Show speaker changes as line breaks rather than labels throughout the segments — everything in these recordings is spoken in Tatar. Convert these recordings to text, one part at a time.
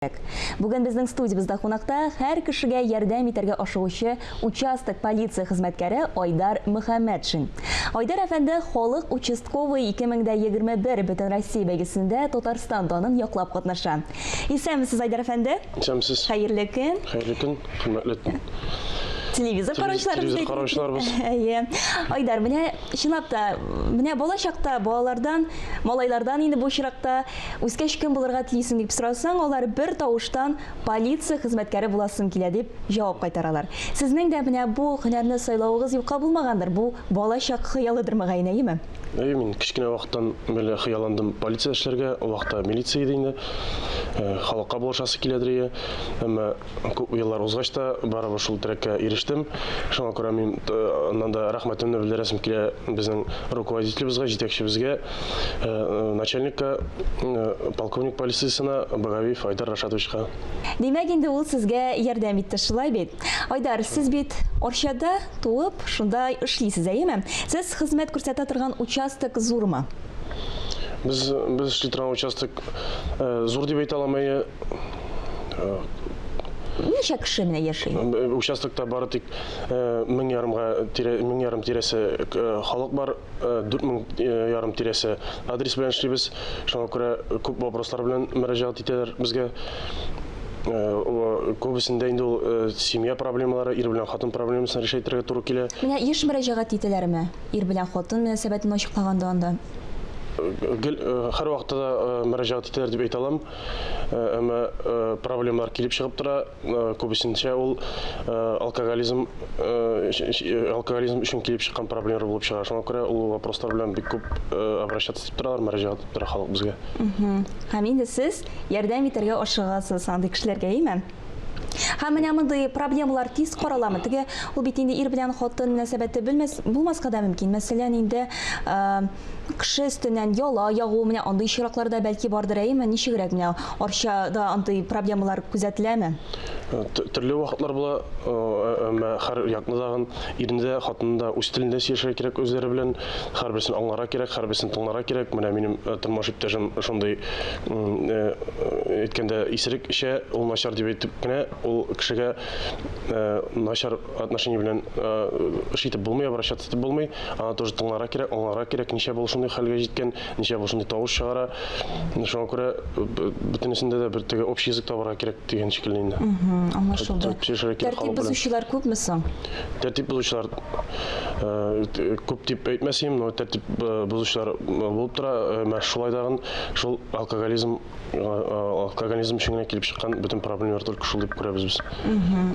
Бүген безнең студиябездә кунакта һәр кешегә ярдәм итәргә ашыгучы участок полиция хезмәткәре Айдар Мөхәммәтшин. Айдар әфәнде Халык участковый 2021 Бөтенроссия бәйгесендә Татарстан данын яклап катнаша. Исәнмесез, Айдар әфәнде.
Исәнмесез.
Хәерле көн.
Хәерле көн, хөрмәтле
телевизор караучыларыбыз.
Телевизор караучыларыбыз.
Әйе. Айдар, менә чынлап та, менә бала чакта балалардан, малайлардан инде бу очракта үскәч кем булырга телисең дип сорасаң, алар бер тавыштан полиция хезмәткәре буласым килә дип җавап кайтаралар. Сезнең дә менә бу һөнәрне сайлавыгыз юкка булмагандыр, бу балачак хыялыдыр мөгаен, әйеме?
Әйе, мин кечкенә вакыттан бирле хыялландым полиция эшләргә, ул вакытта милиция иде инде. Халыкка булышасы киләдер ие. Әмма Күп еллар узгач та, барыбер шул теләккә ирештем. Шуңа күрә мин аннан да рәхмәтемне белдерәсем килә безнең руководителебезгә, җитәкчебезгә, начальникка, полковник полициясенә Багавиев Айдар Рашатовичка.
Димәк, инде ул сезгә ярдәм итте, шулай бит? Айдар, сез бит Арчада туып, шунда эшлисез, әйеме? Сез хезмәт күрсәтә торган участок зурмы?
Без, без эшли торган участок зур дип әйтә алам, әйе.
Ничә кеше менә яши?
Участокта бары тик 1500-га тирә, 1500 тирәсе халык бар, 4500 тирәсе адрес белән эшлибез. Шуңа күрә күп вопрослар белән мөрәҗәгать итәләр безгә. Күбесендә инде ул семья проблемалары, ир белән хатын проблемасын решать итәргә туры килә.
Менә еш мөрәҗәгать итәләрме? Ир белән хатын мөнәсәбәтен ачыклаганда анда?
Гел һәрвакытта да мөрәҗәгать итәләр дип әйтә алам. Әмма проблемалар килеп чыгып тора. Күбесенчә ул алкоголизм алкоголизм өчен килеп чыккан проблемалар булып чыга. Шуңа күрә ул вопрослар белән бик күп обращаться итеп торалар, мөрәҗәгать итеп тора халык безгә.
Һәм инде сез ярдәм итәргә ашыгасыз андый кешеләргә, әйеме? Һәм менә мондый проблемалар тиз караламы? Теге ул бит инде ир белән хатын мөнәсәбәте белмәс, булмаска да мөмкин. Мәсәлән, инде кеше өстеннән яла ягу, менә андый очраклар да бәлки бардыр, әйеме? Ничегрәк менә Арчада андый проблемалар күзәтеләме?
Төрле вакытлар була, әмма һәр якны тагын, ирне дә, хатынны да үз телендә сөйләшергә кирәк үзләре белән, һәрберсен аңларга кирәк, һәрберсен тыңларга кирәк. Менә минем тормыш иптәшем шундый, әйткәндә, исерек эчә, ул начар дип әйтеп кенә, ул кешегә начар отношение белән эш итеп булмый, обращаться итеп булмый. Аны тоже тыңларга кирәк, аңларга кирәк, ничә бу шундый хәлгә җиткән, ничә бу шундый тавыш чыгара. Шуңа күрә бөтенесендә дә бер теге общий язык табарга кирәк дигән шикелле инде.
Аңлашылды. Тәртип бозучылар күпме соң?
Тәртип бозучылар күп дип әйтмәс идем, но тәртип бозучылар булып тора. Менә шулай тагын шул алкоголизм алкоголизм өчен генә килеп чыккан бөтен проблемалар только шул дип күрәбез без.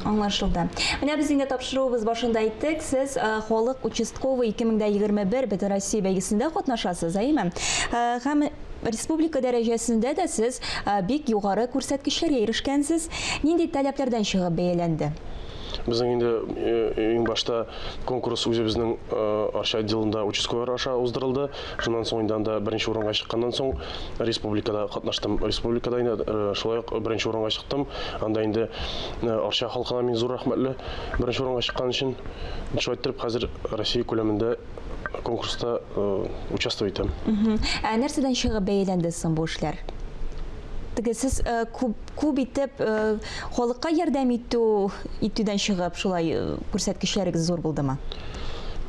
Аңлашылды. Менә без инде тапшыруыбыз башында әйттек, сез халык участковый 2021 Бөтенроссия бәйгесендә катнашасыз, әйеме? Һәм республика дәрәҗәсендә дә сез бик югары күрсәткечләргә ирешкәнсез. Нинди таләпләрдән чыгып бәяләнде?
Безнең инде иң башта конкурс үзебезнең Арча отделында участковыйлар аша уздырылды. Шуннан соң инде анда беренче урынга чыкканнан соң республикада катнаштым. Республикада инде шулай ук беренче урынга чыктым. Анда инде Арча халкына мин зур рәхмәтле беренче урынга чыккан өчен. Шулай иттереп хәзер Россия күләмендә конкурста участвовать итәм.
Ә нәрсәдән чыгып бәяләнде соң бу эшләр? Теге сез күп күп итеп халыкка ярдәм итү итүдән чыгып шулай күрсәткечләрегез зур булдымы?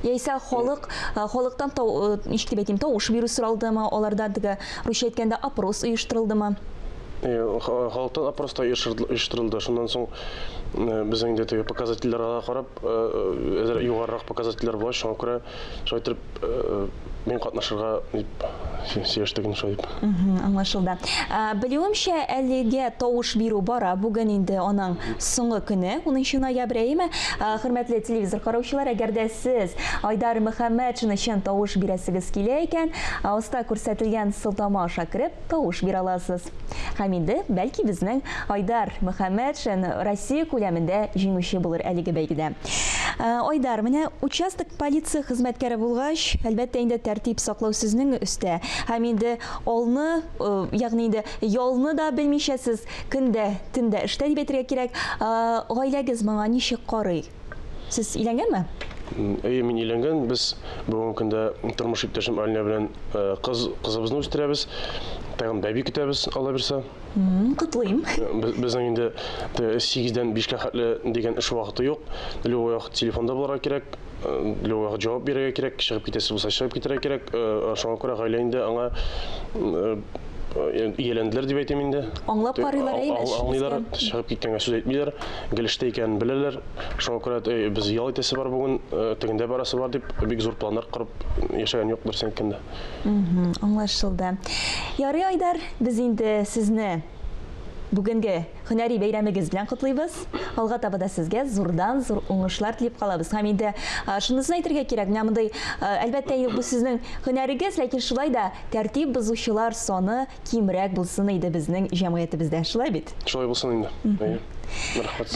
Яисә халык халыктан тау, ничек дип әйтим, тавыш бирү соралдымы, алардан теге русча әйткәндә опрос оештырылдымы?
Халыктан опрос та оештырылды. Шуннан соң безнең инде теге показательләргә карап, әзер югарырак показательләр була, шуңа күрә шулай итеп мин катнашырга дип сөйләштек инде шулай дип.
Аңлашылды. Белүемчә, әлегә тавыш бирү бара. Бүген инде аның соңгы көне, 10 ноябрь, әйеме? Хөрмәтле телевизор караучылар, әгәр дә сез Айдар Мөхәммәтшин өчен тавыш бирәсегез килә икән, аста күрсәтелгән сылтама аша кереп, тавыш бирә аласыз. Һәм инде, бәлки, безнең Айдар Мөхәммәтшин Россия күләмендә җиңүче булыр әлеге бәйгедә. Айдар, менә участок полиция хезмәткәре булгач, әлбәттә инде тәртип саклау сезнең өстә. Һәм инде алны, ягъни инде ялны да белмичә сез көн дә, төн дә эштә дип әйтергә кирәк. Гаиләгез моңа ничек карый? Сез өйләнгәнме?
Әйе, мин өйләнгән. Без бүгенге көндә тормыш иптәшем Алинә белән кыз, кызыбызны үстерәбез. Тагын бәби көтәбез, Алла бирсә.
Котлыйм.
Безнең инде 8-дән 5-кә хәтле дигән эш вакыты юк. Любой вакыт телефонда булырга кирәк, любой вакыт җавап бирергә кирәк, чыгып китәсе булса чыгып китәргә кирәк. Шуңа күрә гаилә инде аңа ияләнделәр дип әйтим инде.
Аңлап карыйлар, әйме?
Аңлыйлар, чыгып киткәнгә сүз әйтмиләр, гел эштә икәнен беләләр. Шуңа күрә без ял итәсе бар бүген, тегендә барасы бар дип бик зур планнар корып яшәгән юк, дөресен әйткәндә.
Аңлашылды. Ярый, Айдар, без инде сезне бүгенге һөнәри бәйрәмегез белән котлыйбыз. Алга таба да сезгә зурдан-зур уңышлар теләп калабыз. Һәм инде шунысын әйтергә кирәк, менә мондый, әлбәттә, бу сезнең һөнәрегез, ләкин шулай да тәртип бозучылар саны кимрәк булсын иде безнең җәмгыятебездә. Шулай бит?
Шулай булсын инде. Әйе. Рәхмәт.